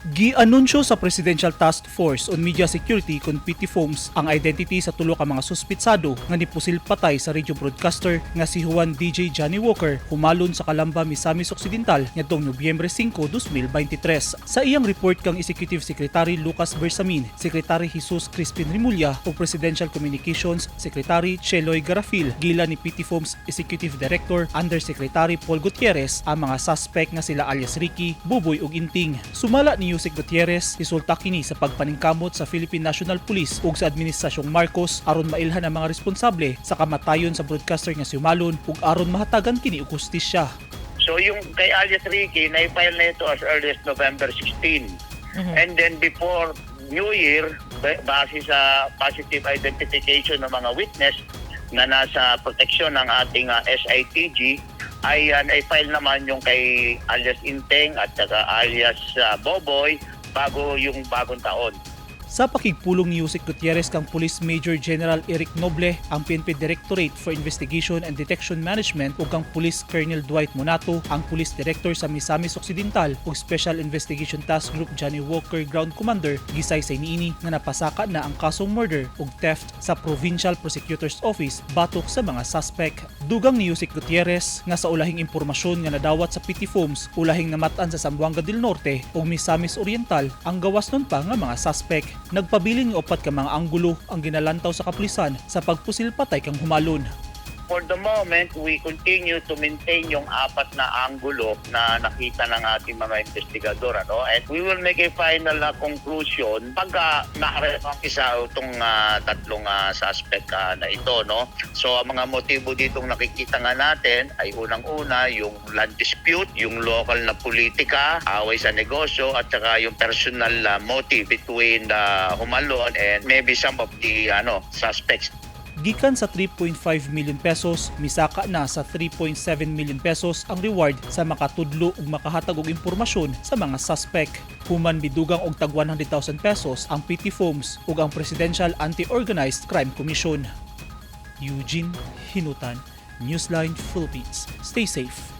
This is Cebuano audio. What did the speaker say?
Gi-anunsyo sa Presidential Task Force on Media Security kon PTFoMS ang identity sa tulo ka mga suspitsado nga nipusil patay sa radio broadcaster nga si Juan DJ Johnny Walker Humalon sa Calamba, Misamis Occidental ngadtong Nobyembre 5, 2023. Sa iyang report kang Executive Secretary Lucas Bersamin, Secretary Jesus Crispin Remulla ug Presidential Communications Secretary Cheloy Garafil, giila ni PTFoMS Executive Director Undersecretary Paul Gutierrez ang mga suspect nga sila alias Ricky, Buboy ug Inting. Sumala ni Usec Gutierrez, resulta kini sa pagpaningkamot sa Philippine National Police ug sa Administrasyong Marcos aron mailhan ang mga responsable sa kamatayon sa broadcaster nga si Humalon ug aron mahatagan kini og hustisya. So yung kay alias Ricky, na-file na ito as early as November 16. And then before New Year, base sa positive identification ng mga witness na nasa proteksyon ng ating SITG, ay na-file naman yung kay alias Inteng at saka alias Boboy bago yung bagong taon. Sa pakigpulong ni Usec Gutierrez kang Police Major General Eric Noble, ang PNP Directorate for Investigation and Detection Management ug kang Police Colonel Dwight Monato, ang Police Director sa Misamis Occidental ug Special Investigation Task Group Johnny Walker Ground Commander, gisaysay niini nga napasaka na ang kasong murder ug theft sa Provincial Prosecutor's Office batok sa mga suspect. Dugang ni Usec Gutierrez nga sa ulahing impormasyon nga nadawat sa PTFoMS, ulahing namat-an sa Zamboanga del Norte ug Misamis Oriental ang gawas nun pa nga mga suspect. Nagpabilin nga upat ka mga anggulo ang ginalantaw sa kapulisan sa pagpusil patay kang Humalon. For the moment, we continue to maintain yung apat na anggulo na nakita ng ating mga investigador. Ano? And we will make a final na conclusion pagka na-arrest ang isa o itong tatlong suspect na ito. No? So ang mga motibo ditong nakikita nga natin ay unang-una yung land dispute, yung local na politika, away sa negosyo, at saka yung personal motive between the Humalon and maybe some of the suspects. Gikan sa 3.5 million pesos, misaka na sa 3.7 million pesos ang reward sa makatudlo ug makahatag og impormasyon sa mga suspect. Human midugang og tag 100,000 pesos ang PTFoMS ug ang Presidential Anti-Organized Crime Commission. Eugene Hinutan, Newsline Philippines. Stay safe.